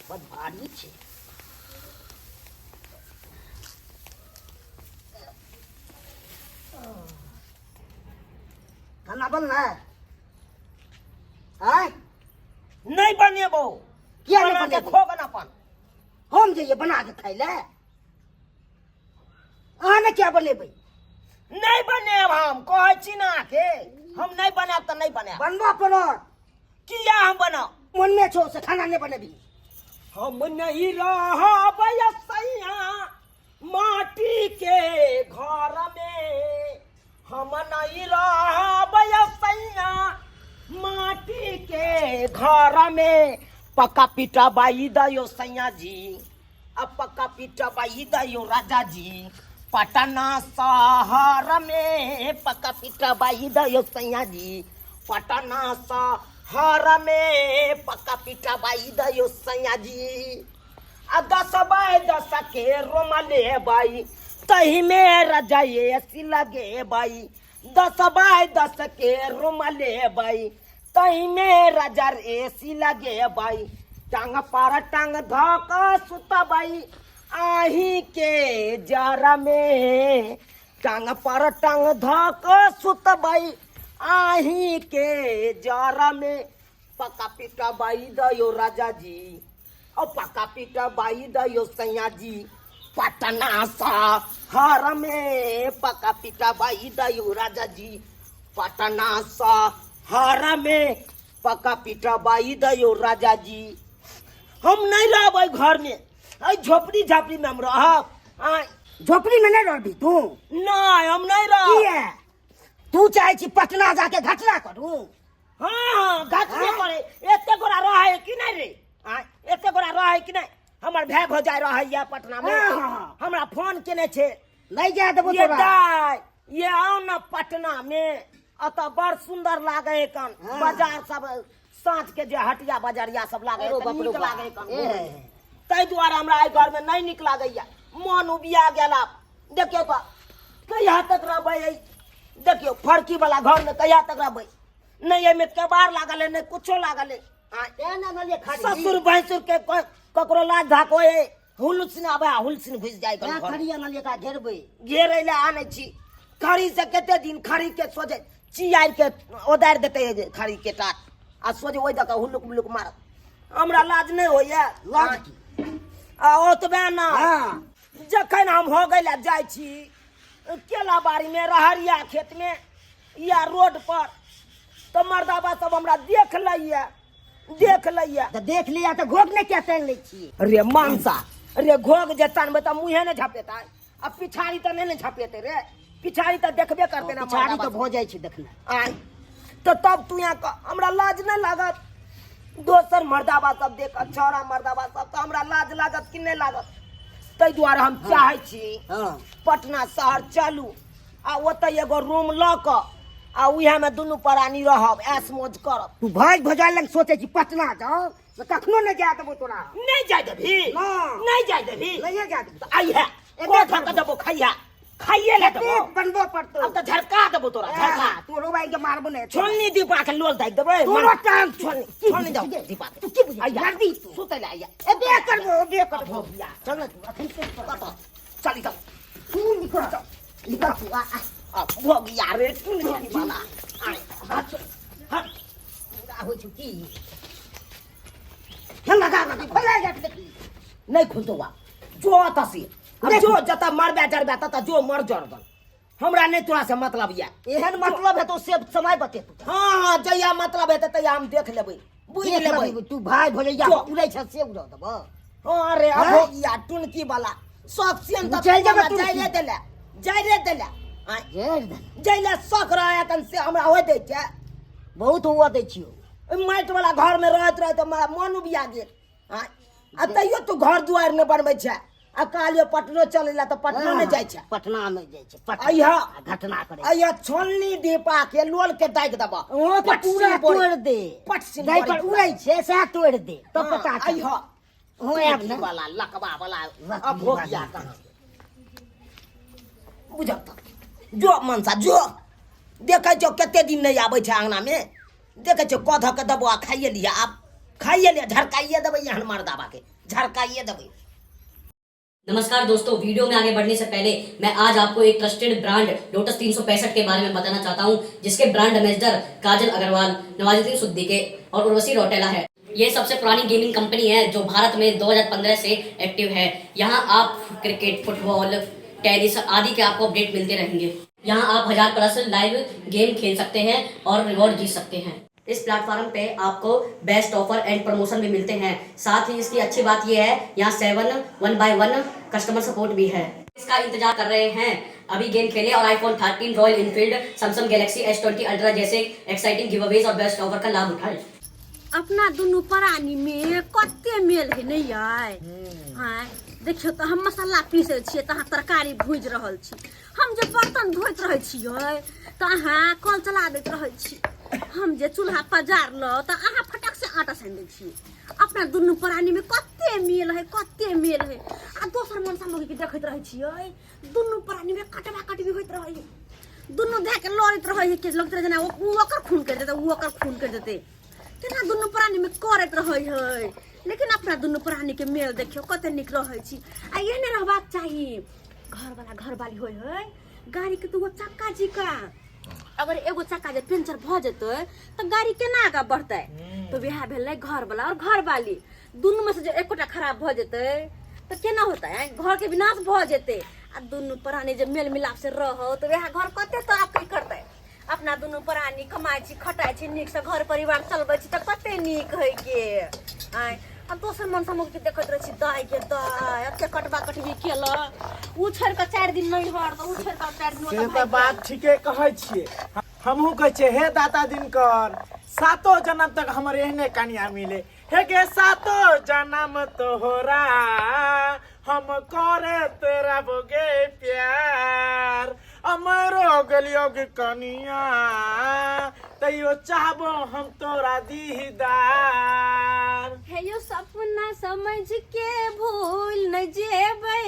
बड भारी छै। खाना बनलै? आँय? नहि बनेबौ। किया नहि बना के बनेबौ? खो गन अपन। हम जइए बना के खाइ लए? अहाँ ने क्या बनेबै? नहि बनेब, हम कहै छी ने अहाँके, हम नहि बनायब तऽ नहि बनायब। बनबऽ पड़त। किया हम बनाउ? मनमे छौ से खाना नहि बनेबी? हम नहीं रहबै सैया माटी के घर में, हम नहीं रहबै सैया माटी के घर में। पक्का पीटा बाई दयो सैया जी, अब पक्का पीटा बाई दयो राजा जी, पटना शहर में। पक्का पीटा बाई दयो सैया जी, पटना शहर में। पक्का पीटा बाई दयो सैया जी। आ 10 बाय 10 के रोम लेबै, तही में रजाई एसी लगेबै। 10 बाय 10 के रूम लेबै, तही में रजर एसी लगेबै। टांग पर टांग धऽ कऽ सुतबै अहीं के जर में, टांग पर टांग धऽ कऽ सुतबै अहीं के जर में। पक्का पीटा बाई दयो राजा जी, और पक्का पीटा बाई दयो सैया जी, पटना शहर में। पक्का पीटा बाई दयो राजा जी, पटना शहर में। पक्का पीटा बाई दयो राजा जी। हम नहीं रहबै घर में, एहि झोपड़ी झापड़ी में हम रहब। आँय? झोपड़ी में नहीं रहबी तू? नहीं, हम नहीं रहब। किया? तू चाहे छी पटना जाके घटना करू? हाँ, घटने करे। एते गोरा रहे कि नहीं रे? आँय, एते गोरा रहे कि नहीं? हमर भाय भौजाइ रहैया पटना में। हाँ, हाँ, हाँ। हमरा फोन केने छै। नहीं जाए देबो ये तोरा। दाय, ये आउ न पटना में, अतः बड़ सुंदर लागे है कन। हाँ। बाजार सब साँझ के जे हटिया बजरिया सब लागे है, अरो तऽ बाप रो नीक बाप। लागे कन। ए। ताहि दुआरे हमरा एहि घर में नहीं नीक लागैया, मन उबिया गेल। आब देखियौ तऽ कहिया तक रहबै एहि, देखियौ फरकी वाला घर में कहिया तक रहबै? नहि एहिमे केबाड़ लागल है, नहि कुछो लागल है। आँय, तें ने अनलियै खरी। ससुर भैंसुर के ककरो लाज धाक होय? हुलसिन आबै आ हुलसिन घुसि जाइ तें घर। खरी अनलियै का घेरबै। घेरै लए आनै छी खरी से कते दिन खरी के सोझे चियार के ओदारि देतै जे खरी के टाट आ सोझे ओहि दऽ कऽ हुलुक मुलुक मारत। हमरा लाज नहि होइए? लाज की? आ ओतबे ना, हाँ। जखन हम हो गेल जाइ छी केला बाड़ीमे, रहरिया खेतमे या रोड पर, तऽ मर्दाबा सब हमरा देख लैया, देख लैया। तऽ देख लिया तऽ घोघ नहि किया तानि लै छियै? रे मानसा रे, घोघ जे तानबै तऽ मुँहे ने झपेतै आ पिछाड़ी तऽ नहि ने झपेतै रे? पिछाड़ी तऽ देखबे करतै ने। पिछाड़ी तऽ मर्दाबा भऽ जाइ छै देखना। आय, तऽ तब तू यहाँ हमरा लाज नहि लागत? दोसर मर्दाबा सब देखत, छौड़ा मर्दाबा सब, तऽ हमरा लाज लागत कि नहि लागत? ताहि दुआरे हम चाहै छी पटना शहर चलू आ ओतऽ एगो रूम लऽ कऽ आ उएहमे दुनू प्राणी रहब, ऐश मौज करब। तू भाई भौजाइ लग सोचै छी पटना जाओ, से कखनो नहि जाय देबो तोरा। नहि जाय देबही? ना। नहि जाय देबही? नहिए जाय देबो। तऽ अइहे, एबे कोठा करबो। के देबो, खैहा, खाइए ले देबो। एते बनबो पड़तौ। अब तऽ झरका देबो तोरा, झरका। हाँ, तोरो भाई के मारबो नहि। छोलनी दीपा के लोल दागि देबै। तोरो टांग छोलनी, की छोलनी दो बुझै? दीपा के। तू की बुझै? आइया। मर्दी तू। सुतै ले आइया। एबे करबो, एबे करबो। भोगिया। चल ने तू, अखन के कतऽ? चल इधर। तू निकल, निकल तू, आ, आ। आ भोगिया रे, तू नहीं वाला। आय, हट, हट। पूरा होइ छौ की? हे लगा लगा, खोला जा के देखी। नहीं खुलतो बा। जो तसी। अब जो जतऽ मरबे जरबे ततऽ जो मर जरबन। हमरा नहीं तोरा से मतलब या। एहन मतलब हेतौ से समय बतेतौ। हाँ, जहिया मतलब हेतै तहिया हम देख लेबै, बुझि देख लेबै। लेबै। तू भाई भौजैया जो। उड़ै छ से उड़ा देबऽ। हाँ रे, हैं? अभोगिया टुनकी वाला सब सेन तू चलि जेबै टुनकी। जाइले देले, जाइले देले। आँय, जरि दे। जाइले शौक रहै तन से हमरा होइ दै छै। बहुत हुआ दै छियौ। ओहि माटि वाला घर में रहैत रहैत हमरा मन उबिया गेल। आँय, आ तैयो तू घर दुआरि नहि बनबै छै आ कहलियो पटनो चलै ला तऽ पटनो नहि जाइ छै। पटना नहि जाइ छै। पटना अइहा। आ घटना करे। अइहा, छोलनी दीपा के लोल के दागि देबऽ। ओ के पट पूरा सिन बोरी। तोड़ दे। पट सिन जाहि बोरी पर पूरा। उड़ै छै सएह तोड़ दे तब हाँ, पता चलत। अइहा। हो आयब ने। वाला लकवा वाला लकवी अभोगिया वाला। कहाँ बुझल तऽ जो मनसा जो देखै छौ कते दिन नहि आबै छै अङ्गनामे, देखै छौ कऽ धऽ के देबो आ खाइए लिअ, आब खाइए लिअ, झरकाइए देबै एहन मर्दाबाके। झरकाइए देबै। नमस्कार दोस्तों, वीडियो में आगे बढ़ने से पहले मैं आज आपको एक ट्रस्टेड ब्रांड लोटस 365 के बारे में बताना चाहता हूं, जिसके ब्रांड एम्बेसडर काजल अग्रवाल, नवाजुद्दीन सिद्दीकी और उर्वशी रौटेला है। ये सबसे पुरानी गेमिंग कंपनी है जो भारत में 2015 से एक्टिव है। यहाँ आप क्रिकेट, फुटबॉल, टेनिस आदि के आपको अपडेट मिलते रहेंगे। यहाँ आप 1000 प्लस लाइव गेम खेल सकते हैं और रिवॉर्ड जीत सकते हैं। इस प्लेटफॉर्म पे आपको बेस्ट ऑफर एंड प्रमोशन भी मिलते हैं। साथ ही इसकी अच्छी बात यह है, यहाँ 7 1 by 1 customer support भी है। इसका इंतजार कर रहे हैं? अभी गेम खेलें और iPhone 13, royal Enfield, Samsung Galaxy S20 ultra जैसे एक्साइटिंग गिव अवेज और बेस्ट ऑफर का लाभ उठाएं। अपना दुनू प्राणी में कते मेल है नहीं आय? आँय, देखियौ तऽ हम मसाला पीसै छियै तऽ अहाँ तरकारी भूजि रहल छी। हम जे बर्तन धोइत रहै छियै तऽ अहाँ कल चला दैत रहै छी। हम जे चूल्हा पजारलहुँ तऽ अहाँ फटक से आटा सानि दै छियै। अपना दुनू प्राणी में कते मेल है, कते मेल है। आ दोसर मन सामग्री के देखैत रहै छियै, दुनू प्राणी में कटबा कटबी होइत रहै है, दुनू धए के लड़ैत रहै है कि लगैत रहै जेना ओ ओकर खून करि देतै, ओ ओकर खून करि देतै। केना दुनू प्राणी में करैत रहै है। लेकिन अपना दुनू प्राणी के मेल देखियौ कते नीक रहै छी। आ एहने रहबाक चाही। घरवाला घरवाली होइ है गाड़ी के दूगो चक्का जिका। अगर एगो चक्का जे पंचर भऽ जेतै तऽ गाड़ी केना आगाँ बढ़तै? तऽ वएह भेलै घरवाला और घरवाली। दुनू में से जे एकोटा खराब भऽ जेतै तऽ केना होतै? घर के विनाश भऽ जेतै। आ दुनू प्राणी जे मेल मिलाप से रहौ तऽ वएह घर कते तरक्की करतै। अपना दुनू प्राणी कमाइ छी, खटाइ छी, नीकसँ घर परिवार चलबै छी तऽ कते नीक होइ के। आँय, आ दोसर मन समझ के देखैत रहै छी, दाइ के दाइ एते कटबा कटबी केलक, उ छोड़ि कऽ 4 दिन नैहर तऽ उ छोड़ि कऽ 4 दिन से ओतऽ तऽ भागि बात गेल। ठीके कहै छियै। हमहूँ कहै छियै, हे दाता दिनकर, सातो जन्म तक हमर एहने कनिया मिले। हे गे, सातो जन्म तोहरा हम करे तेरा गे प्यार। अमरो गेलियो गे कनिया, तैयो चाहबो हम तोरा दीदार। हे यो, सपना समझ के भूल न जेबै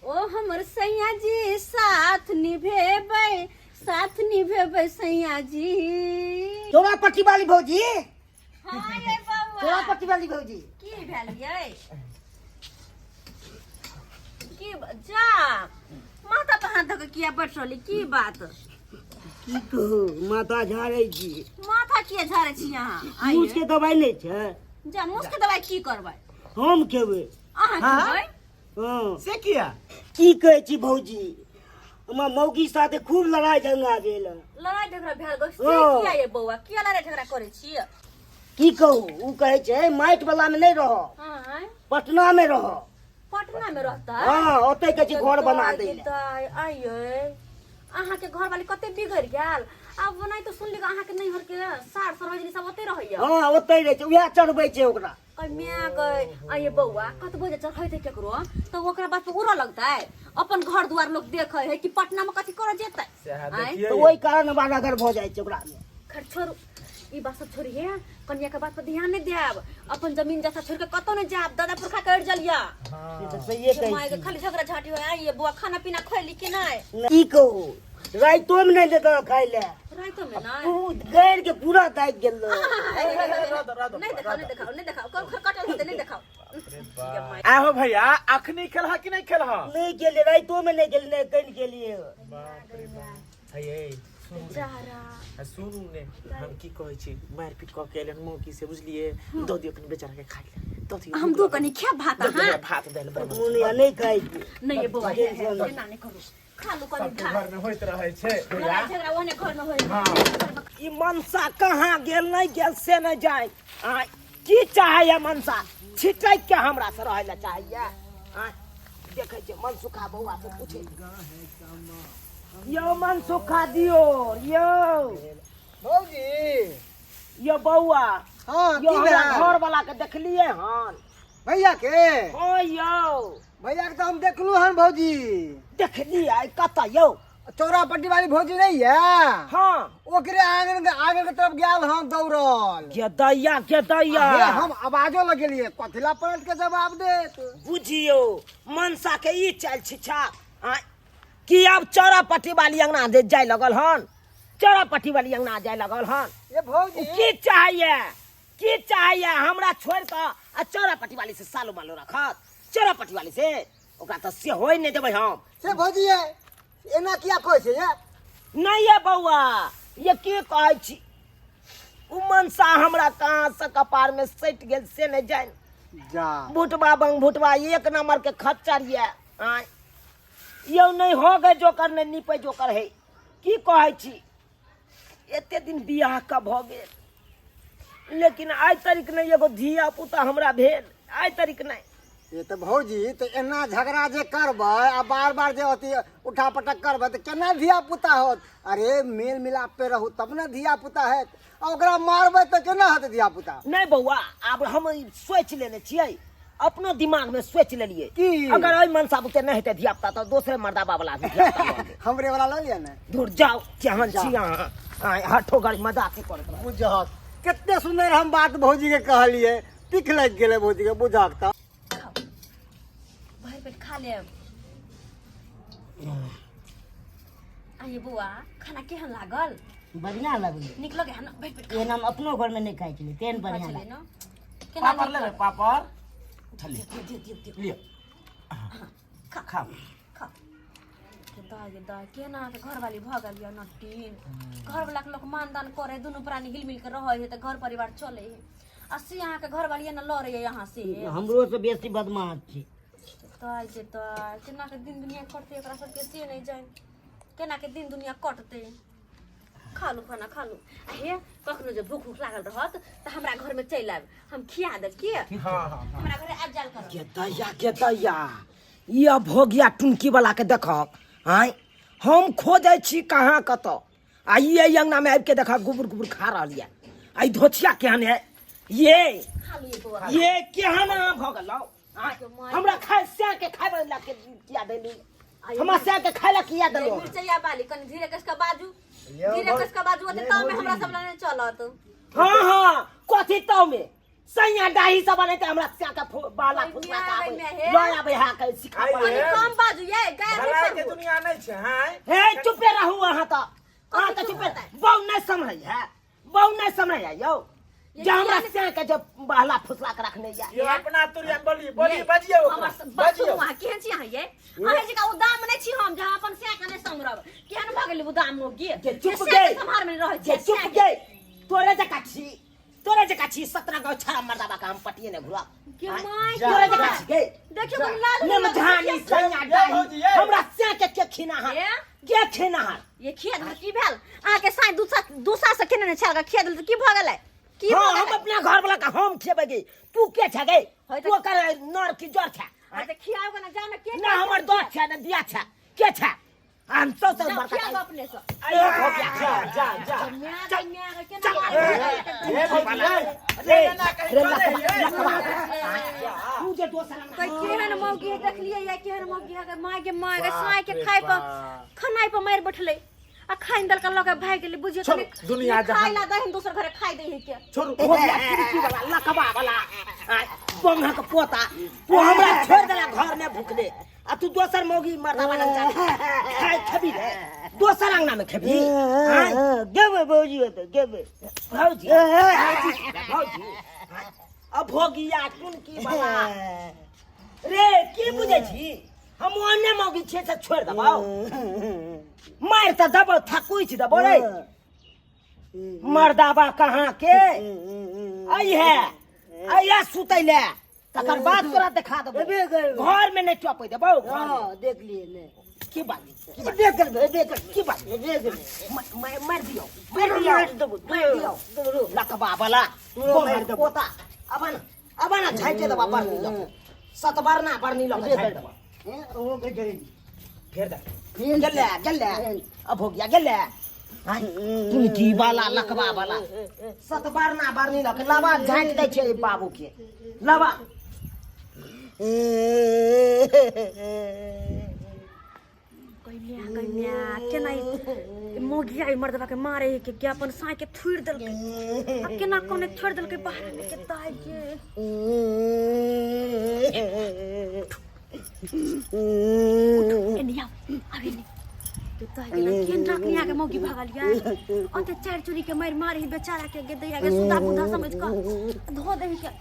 ओ हमर सैया जी, साथ निभेबै, साथ निभेबै सैया जी। तोरा पट्टी वाली भौजी। हाँ ये बउआ। तोरा पट्टी वाली भौजी। की भेल यै? की जा माथा पर हाथ धऽ के किया बैठ रहली? की बात? की कहू, माथा झाड़ै छी। माथा किया झाड़ै छी अहाँ? आइये। मूस के दवाई नहि छै? जा, मूस के दवाई की करबै? हम खेबै। अहाँ हाँ? खेबै? हँ। से किया? की कहै छी भौजी, हमर मौगी साथे खूब लड़ाई झगड़ा भेल हँ। लड़ाई झगड़ा भेल गो से? हँ। किया ये बौआ, किया लड़ाई झगड़ा करै छी? की कहू, ओ कहै छै माटि वाला मे नहि रह, हाँ पटना मे रह। पटना में रहता? हँ, ओतै कहै छै घर बना दै लए। आइये, अहाँके घर वाली कते बिगड़ गेल। आब ओनाहि तऽ सुनली अहाँके नैहर के सार सरोजनी सब ओतै रहैया। हँ, ओतै रहै छै, उएह चढ़बै छै ओकरा। कहि माय गै, आइये बौआ, कतबो जे चढ़ैतै केकरो तऽ ओकरा बात पर उड़ऽ लगतै? अपन घर दुआर लोक देखै है कि पटना में कथी करऽ जेतै? सएह। आँय? देखियै। तऽ ओहि कारण हमरा रगड़ भऽ जाइ छै ओकरा मे। खैर छोड़ू, ई बात सब छोड़िए, कनिया के बात पर ध्यान नहीं देब। अपन जमीन जैसा छोड़ के कतौ नहीं जाब, दादा पुरखा कर जलिया। से तऽ सहिए कहै माय के छी। खाली झगड़ा झाटी हो। आइये बौआ, खाना पीना खैली कि नहीं? की कहू, राइतो मे नहि देतऽ खाय लए। राइतो में नहीं? तू गैर के पूरा दागि गेल। नहीं देखाओ, नहीं देखाओ, नहीं देखाओ। कल कटल होते, नहीं देखाओ। आहो भैया, अखनी खेलह कि नहीं खेलह? नहि गेलियै, राइतो मे नहि गेलियै, नहि कनि गेलियै। बाप रे बाप, हे सुनू ने। बेचारा। आ सुनू ने, हम की कहै छी, मारि पीट कऽ के एलन मौकी से, बुझलियै? दऽ दियौ कनि बेचारा के खाइ लए, दऽ दियौ। हम दू कनी खेब भात। दऽ दियौ अहाँ भात दालि बना। मोन नहि खाइ छी। नहीं ये बौआ, हे, हे, एना नहीं करू, खा लू कनी सबके भात। घर में होइत रहै छै भैया। लड़ाई झगड़ा ओहने घर में होय। हाँ। ई मनसा कहाँ गेल, नहि गेल से नहि जाय। आ की चाहैया मनसा? छिटक के हमरा से रहै लए चाहैया? आ देखै छियै, मनसुखा बौआ से पूछै। यौ मनसुखा दियो यौ। भौजी। यौ बौआ। हाँ। यौ, की हमरा भेल? घर वाला के देखलियै हन? भैया के? हाँ यौ। भैया के तऽ हम देखलू हन भौजी। देखलियै कतऽ यौ? चौरा पट्टी वाली भौजी नहीं है? हाँ। ओकरे आंगन के तरफ गेल हन दौड़ल। गेदैया, गेदैया। हे, हम आवाजो लगेलिए, कथिला पलट के जवाब देत। बुझियौ मनसा के ई चालि छिछा आ कि आब चौरा पट्टी वाली अंगना दे जाय लगल हन, चौरा पट्टी वाली अंगना जाय लगल हन। ये भौजी। ओ की चाहिए? की चाहिए हमरा छोड़ कऽ आ चौरा पट्टी वाली से सालो मालो रखत चौरा पट्टी वाली से ओकरा तऽ से होय नहि देबै हम से भौजी ये एना किया कहै छै ये नहि ये बौआ ये की कहै छी उ मनसा हमरा कहाँ से कपार में सटि गेल से नहि जानि जा भुटबा बंग भुटबा एक नंबर के खच्चर ये आँय यौ नहि हो गए जोकर नहि नीपे जोकर है की कहै छी एते दिन बियाह का भऽ गेल लेकिन आइ तरीक नहि एगो धिया पुता हमरा भेल आइ तरीक नहि ये तऽ भौजी तऽ एना झगड़ा जे करबै आ बार बार जे अथी उठा पटक करबै तऽ केना धिया पुता होत अरे मेल मिलाप पे रहू तब ने धिया पुता हैत आ ओकरा मारबै तऽ केना हेतै धिया पुता नहि बौआ आब हम ई सोचि लेने छियै अपनो दिमाग में सोचि लेलियै की? अगर एहि मनसा बुते नहि हेतै धिया पुता तऽ दोसरे मर्दाबा वाला धिया पुता लऽ लेबै। हमरे वाला लऽ लिअ ने दूर जाओ केहन छी अहाँ आँय, हठो गड़ी मजाक करैत रहू। बुझहक कते सुंदर हम बात भौजी के कहलियै पिख लागि गेलै भौजी के बुझहक तऽ खाउ भरि पेट खा लेब आइए बौआ खाना केहन लागल बढ़िया लगलै नीक लगे है ना भरि पेट एहन हम अपनो घरमे नहि खाइ छलियै तेहन खा बढ़िया छलै लागल ना केना पापड़ नीक लेबै लागल? पापड़ दियौ, दियौ, दियौ। लिअ खा खाउ खा के दाय गे दाय केना के घरवाली भऽ गेल यऽ नटीन घरवाला के लोक मानदान करे दुनू प्राणी हिल मिल के रहै है तऽ घर परिवार चले है आ से अहाँके घरवाली ने लड़ै है यहाँ से हमरो से बेसी बदमाश छै दाय गे दाय केना के दिन दुनिया कटतै ओकरा सबके से नहि जानि केना के दिन दुनिया कटतै खा लू खाना खा लू आ हे कखनो जे भूख भूख लागल रहत तऽ हमरा घरमे चलि आयब हम खिया देब की हाँ हाँ हमरा घरे आबि जायल करब के दैया के दैया ई अभोगिया टुनकी वाला के देखक आँय हम खोजै छी कहाँ कतऽ आ ई एहि अङ्गनामे आबि के देखक गुबुर गुबुर खा रहल यऽ आ ई धोछिया केहन है ये खा लू ये बौआ ये केहन अहाँ भऽ गेलौ आँय हमरा खाय सैं के खाय ला के किया देली हमरा सैं के खाय ला किया देलौ मिरचैया बाली कनि धीरे कस के बाजू धीरे कस के बाजू ओते ताव में हमरा सब लग नहि चलत हाँ हाँ कथी ताव में सैया डाही सब बनेते हमरा सैं के बाला फुसला के आबै लऽ आबै हा के सिखा कनि कम बाजू ये गाय भलाई के दुनिया नहीं छै हां हे चुपे रहू अहाँ तऽ अहाँ तऽ चुपे बहु नहि सम्हरै है बहु नहीं समझ है यौ जे हमरा से के जे बहला फुसला के रखने या यो अपना तुरिया बोली बोली बजियो हमर बजियो वहां केहन छी अहाँ ये अहाँ जे का उदाम नहीं छी हम जहां अपन से के नहीं समरब केहन भऽ गेल उदाम हो गे के चुप गे सम्हार में रहै छी चुप गे तोरे जका छी तोरे जका छी 17 गाँव छड़ा मर्दाबा का हम पटिए ने घुरा के माय तोरे जका छी गे देखियो कनि लाल नेम झानी सैया डाही हमरा से के के खिना हा के खिना हा ये खिया देल की भेल अहाँ के साँझ दूसा दूसा से खेने नहि छल खिया देल तऽ की भऽ गेलै की हाँ हम अपना घर वाला का हम खेबै गे तू के छ गे तू ओकर नर की जर छ हाँ तऽ खियाओ के ना जाओ ना के ना हमर दस छ ना दिया छ के छ हम सौ सौ जाओ बड़का खियाओ अपने से अरे हो गया जा जा जा म्या म्या के केना ए भौजी रे ए ना कहीं रे चले लखवा ए लखवा तू जे दोसर कई केहन मौगी है देखलियै या केहन मौगी है माय के माय के साय के खाय पर खनाइ पर मारि बैठलै आ खाइन दलका लऽ के भागि गेलै बुझियौ छोड़ू, दुनिया खाइ जहान। ला दहिन दोसर घरे खाइ दै है के छोड़ू हो गया खिड़की वाला लकवा वाला बंगा के पोता तू हमरा छोड़ देला घर में भूखले आ तू दोसर मौगी मर्दावा लग जा खाए खेबी रे दोसर अंगना में खेबी आँय? गेबै भौजी ओतऽ गेबै भौजी भौजी भौजी अब भोगिया टुनकी वाला रे की बुझै छी हम ओने मौगी छियै से छोड़ि देबौ मारि तऽ देबौ थकुचि देबौ रे मर्दाबा कहाँ के अइहे अइहे सुतै ले तकर बाद तोरा देखा देबौ एबे करबै। घर में नहि टपै देबौ घर में। हँ देख लिए ने की बात की बात एबे करबै एबे करबै की बात एबे करबै मारि दियौ मारि दियौ मारि देबौ, मारि दियौ लकबा वाला तोरो मारि देबौ। पोता अब न अब न झाँटे देबा बरनी लऽ के सतबरना बरनी लऽ के झाँटि देबा ओ के जरी फेर दे गेलै गेलै अब हो गया गेलै तुनकी वाला लकबा वाला सतबरना बरनी लऽ के लाबा झाँटि दै छै बाबू के लाबा कन्या कन्या केना ई मौगिया ई मर्दबा के मारे है के के अपन साँय के थुड़ि देलकै आ केना कोने छोड़ि देलकै बाहर में के दाइ के एने आउ आब एने। दाइ गेलै केहन रखनिया के मौगी भगल या ओते चारि चोरी के मारि मारी बेचारा के गे दैया के सुधा बुधा समझ क धो दही के।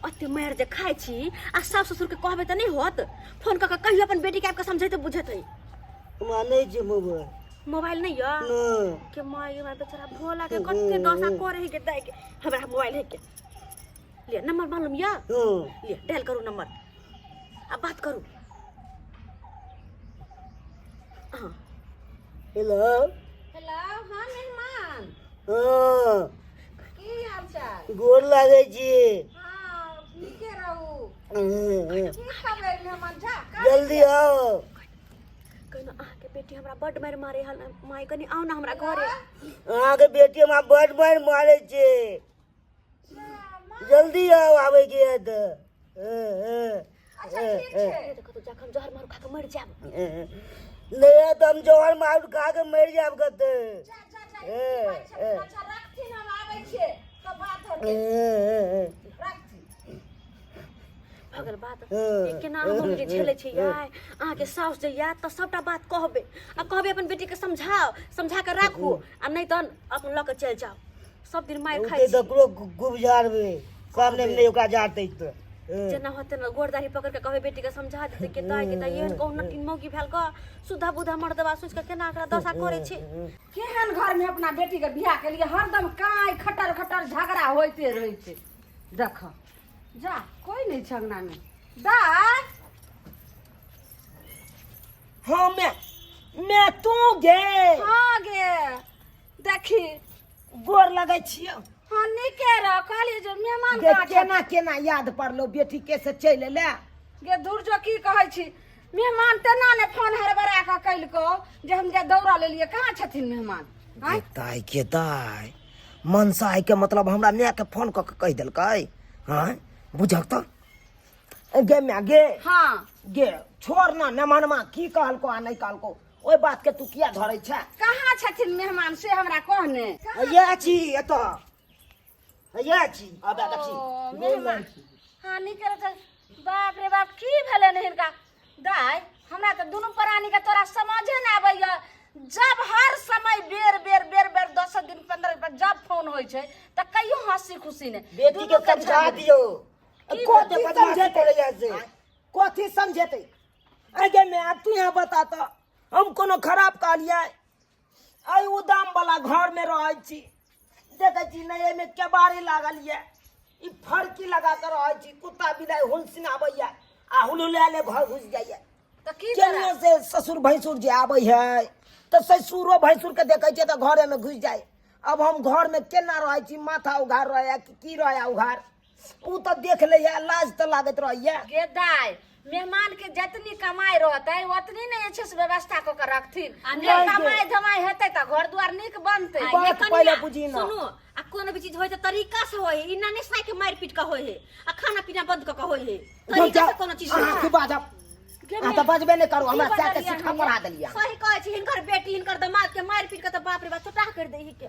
ओते मारि जे खाइ छी आ सास ससुर के कहबै तऽ नहि होत। फोन कऽ के कहियो अपन बेटी के आबि के समझेतै बुझेतै। हमरा नहि छै मोबाइल। मोबाइल नहीं या नहि। के माय गे माय, बेचारा भोला के कते दशा करे है के दाइ के। हमरा मोबाइल है के ले नंबर मालूम या? हँ। ले डायल करू नंबर आ बात करू। हाँ। हेलो। हेलो, हाँ मेहमान। हँ। की हाल चाल? गोर लागै छी। हाँ, नीके रहू। की खबर मेहमान झा? जल्दी आउ। कहना अहाँके बेटी हमरा बड्ड मारि मारे हल माय, कनी आउ ना हमरा घरे। अहाँके बेटी हमरा बड्ड मारि मारै छै, जल्दी आउ, आबैके यऽ तऽ। अच्छा ठीक छै। कतौ जाकऽ हम जहर मारू खा कऽ मरि जायब। नहि तऽ हम जहर मारू खा कऽ मरि जायब कतौ। जा जा जा, ई बात छै। अच्छा रखथिन, हम आबै छियै तऽ बात होतै। रखथिन। भऽ गेल बात। ये केना हम मम्मी के झेलै छै यार। अहाँके साउस जे याद तऽ सबटा बात कहबै आ कहबै अपन बेटीके समझाओ, समझा कऽ राखू आ नहि तहन अपन लऽ कऽ चलि जाउ। सब दिन मारि खाइ ओते छी। तकरो गुब झाड़बै सामने मे, नहि ओकरा झाड़तै तऽ जेना होतै ने गोड़ दाढ़ी पकड़ के कहबै बेटीके समझा देतै के दाइ के दाइ, एहन कहू नटिन मौगी भेल कऽ सुधा बुधा मर्दबा सोचि कऽ केना एकरा दशा करै छै। केहन घर में अपना बेटी के बियाह के लिए हरदम काई खटर खटर झगड़ा होइते रहै छै। देख जा, कोई नहीं छै अंगना में। दाय। हाँ मैं तू गे। हाँ गे, देखी। गोर लगै छियौ। हाँ नीके रह। कहलियै जे मेहमान गे कहाँ छथिन? केना केना याद पड़लो बेटी के से चलि एलै? गे दूर जो, की कहै छी, मेहमान तेना ने फोन हड़बड़ा कऽ कलको जे हम जे दौड़ा लेलियै। कहाँ छथिन मेहमान? आँय? दाय के दाय, मनसा के मतलब हमरा माय के फोन कऽ के कहि देलकै। हाँ बुझक तऽ गे माय गे। हाँ। गे छोड़ ना, मेहमानमा की कहलको आ नहि कहलको ओहि बात के तू किया धरै छै? कहाँ छथिन मेहमान से हमरा कहने। हैया छी एतऽ, हैया छी। आबे देखी। ओ, मेहमान। हाँ नीके रहतै। बाप रे बाप, की भेलै ने हिनका? दाय, हमरा तऽ दुनू प्राणी के तोरा समझे ने आबैया। जब हर समय बेर बेर बेर बेर 10 दिन 15 दिन जब फोन होइ छै तऽ कहियो हंसी खुशी नहि। बेटी के दुनू के समझा झगड़ा। दियौ। की कथी बदमाशी समझेतै? करैया से कथी समझेतै? अरे मैं आब तू यहाँ बता तऽ हम कोनो खराब कहलियै? एहि उदाम वाला घर में रहै छी, देखै छी नहि एहिमे केबाड़ी लागल यऽ, ई फड़की लगा के रहै छी, कुत्ता बिलाइ हुलसिनाबैया आ हुलहुलाले घर घुसि जाइया। तऽ की तोरा? केनियो से ससुर भैंसुर जे आबै है तऽ ससुरो भैंसुर के देखै छियै तऽ घरे में घुसि जाइ। अब हम घर में केना रहै छी, माथा उघार रहैया कि की रहैया उघार, उ तऽ देख लैया, लाज तऽ लागैत रहैया। गे दाय, मेहमान के जतनी कमाई रहतै ओतनी ने जे छै से व्यवस्था कऽ के रखथिन। आ जे नहि कमाई धमाई हेतै तऽ घर दुआर नीक बनतै। आ बात ये कनिया, पहिले बुझी ना। सुनू, आ कोनो भी चीज होय तऽ तरीका से होय है, ई ना नहि साइ के मारि पीट के होय है आ खाना पीना बंद कऽ के होय है। तरीका से कोनो चीज होय अहाँ है। की बाजब? अहाँ तऽ बजबे नहि करू, हमरा की सएह के बजलियै सिखा अहाँ? पढ़ा देलियै। सही कहै छी, हिनकर बेटी हिनकर दमाद के मारि पीट के तऽ बाप रे बाप चोटाह कर दै के।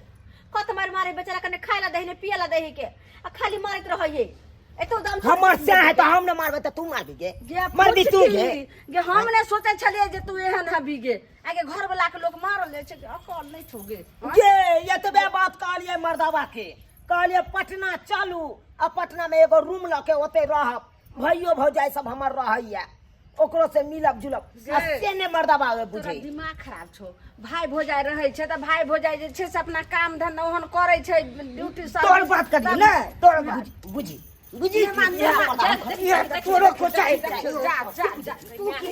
कत मारि मारे बेचारा के, ने खाय ला दै ने पिए ला दै के आ खाली मारैत रहै है। एतो दाम हमर सएह है तऽ हम ने मारबै तऽ तू मारबी गे? गे मारबी तू गे? पुछती, गे हम ने सोचै छलियै जे तू एहन हबी गे। आगे घर वाला के लोक मारल जाइ छै, अकल नहि छौ गे। गे एतबे बात कहलियै मर्दाबा के, कहलियै पटना चलू आ पटना में एगो रूम लऽ के ओते रहब, भैयो भौजाइ सब हमर रहैया, ओकरो से मिलब जुलब। आ से ने मर्दाबा तोरा बुझै। दिमाग खराब छौ। भाई भौजाइ रहै छै तऽ भाई भौजाइ जे छै से अपना काम धंधा ओहन करै छै, ड्यूटी सब। तोर बात करी ने, तोर बुझी बुझी बुझी मेहमान, मेहमान, जा, ये तोरो को चाही। जा जा जा, तू की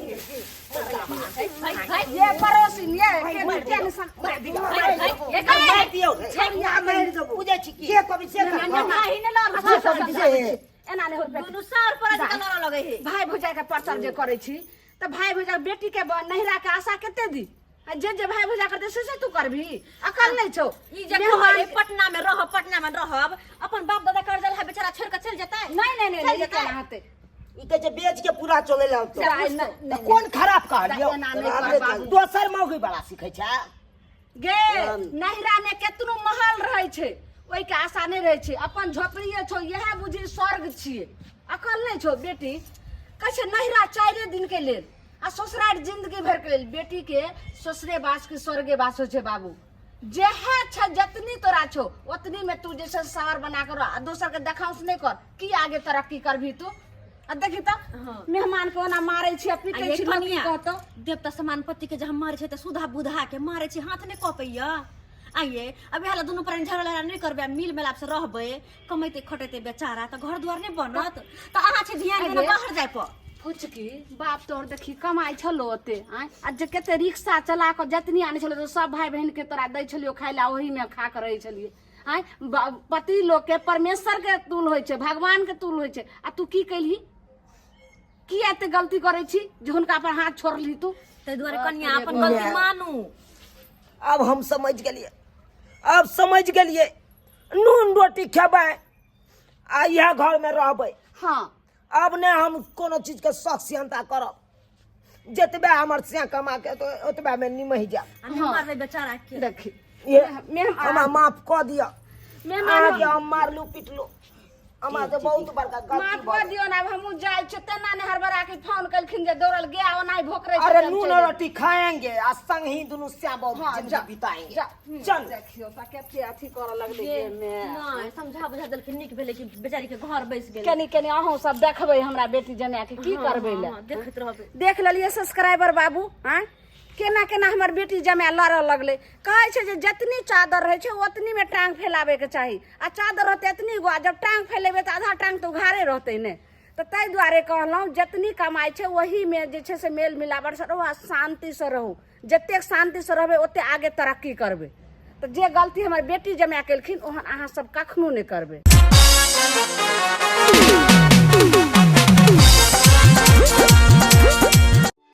ये पड़ोसी ये के टेंशन मारि दियौ, मारि देबौ। बुझै छी की? जे कभी से कर। नहीं ने लड़ एना नहि होत। दुनू सार पर अधिक लड़ लगे है। भाई भौजाइ के प्रचार जे करै छी तऽ भाई भौजाइ बेटी के नहिरा के आशा कते दी? आ जे जे भाई भौजाइ करतै से से तू करबी? अकल नहि छौ। ई जे कहै पटना में रहब, पटना में रहब, अपन बाप दादा कर्जा है बेचारा छोड़ के चल जेतै। नहीं नहीं नहीं चल नहीं, जेतै। केना हेतै? ई कहै छै बेच के पूरा चलै ला होतौ। नहीं, नहीं, तऽ कोन खराब कहलियौ? एना नहि कर बाबू। दोसर मौगी वाला सिखै छै गे। नहिरा में केतनो महल रहै छै ओहि के आशा नहि रहै छै, अपन झोपड़िए छौ इएह बुझी स्वर्ग छियै। अकल नहि छौ बेटी, कहै छै नहिरा 4 दिन के लेल आ ससुरार जिंदगी भर के लेल बेटी के ससुरे बास के स्वर्गे बास होइ छै बाबू जेहे छै जतनी तोरा छौ ओतनी में तू जैसे सवर बना कर आ दोसर के देखाउस नहीं कर की आगे तरक्की करभी तू आ देखी तो मेहमान के ओना मारे छी आ आ पीटे ये छी लोक की कनिया, कहतौ देवता समान पति के जे हम मारे छै तऽ सुधा बुधा के मारे छै हाथ नहि कपैया आइए अब इएह ला दुनू प्राणी झगड़ा लड़ा नहि करबै आ मिल मिलाप से रहबै कमैते खटेते बेचारा तऽ घर दुआर नहि बनत तऽ अहाँ छै ध्यान देना अगे। बाहर जाय पर फुचकी बाप तोहर देखी कमाइ छलो ओते आँय आ जे कते रिक्शा चला कऽ जतनी आनै छलो तऽ सब भाय बहिन के तोरा दै छलियो खाय लए ओहीमे खा कऽ रहै छलियै आँय पति लोक के परमेश्वर के तुल होइ छै भगवान के तुल होइ छै आ तू की कैलही की एते गलती करै छी जे हुनका पर हाथ छोड़लही तू ताहि दुआरे कनिया अपन गलती मानू आब हम समझ गेलियै आब समझ गेलियै नून रोटी खेबै आ इएह घरमे रहबै हाँ आब नहि हम कोनो चीजके शौक सियनता करब जतबे हमर सिया कमा के तो ओतबे में निमहि जायब आ नहि मारबै बेचारा के देखी ये मेहमान हमरा माफ कऽ दिअ मेहमान अहाँके हम मारलू पिटलू हमरा तऽ बहुत बड़का गलती माफ भऽ कऽ दियौ ने आब हमहूँ जाइ छियै तेना ने हड़बड़ा के फोन केलखिन जे दौड़ल गया ओना भोकरै गेल। अरे नून और रोटी खाएंगे आ संग ही दुनू श्याम बाबू हाँ, जिंदगी जा, बिताएंगे जा। चल देखियौ तऽ कते अथी करऽ लगलै देहमे नहि समझा बुझा देलखिन नीक भेलै कि बेचारी के घर बैस गेलै कनि कनि अहूँ सब देखबै हमरा बेटी जमाए के की करबै लए हँ, देखैत रहबै देख लेलियै सब्सक्राइबर बाबू आँय केना केना हमर बेटी जमाए लड़ऽ लगलै कहै छै जे जतनी चादर रहै छै ओतनीमे टाँग फैलाबैके चाही आ चादर रहतै एतनी गो आ जब टाँग फैलेबै तऽ आधा टाँग तऽ उघारे रहतै ने तऽ ताहि दुआरे कहलहुँ जतनी कमाइ छै ओहीमे जे छै से मेल मिलावटसँ रहू आ शान्तिसँ रहू जतेक शान्तिसँ रहबै ओतेक आगे तरक्की करबै तऽ जे गलती हमर बेटी जमाए केलखिन ओहन अहाँ सब कखनो नहि करबै।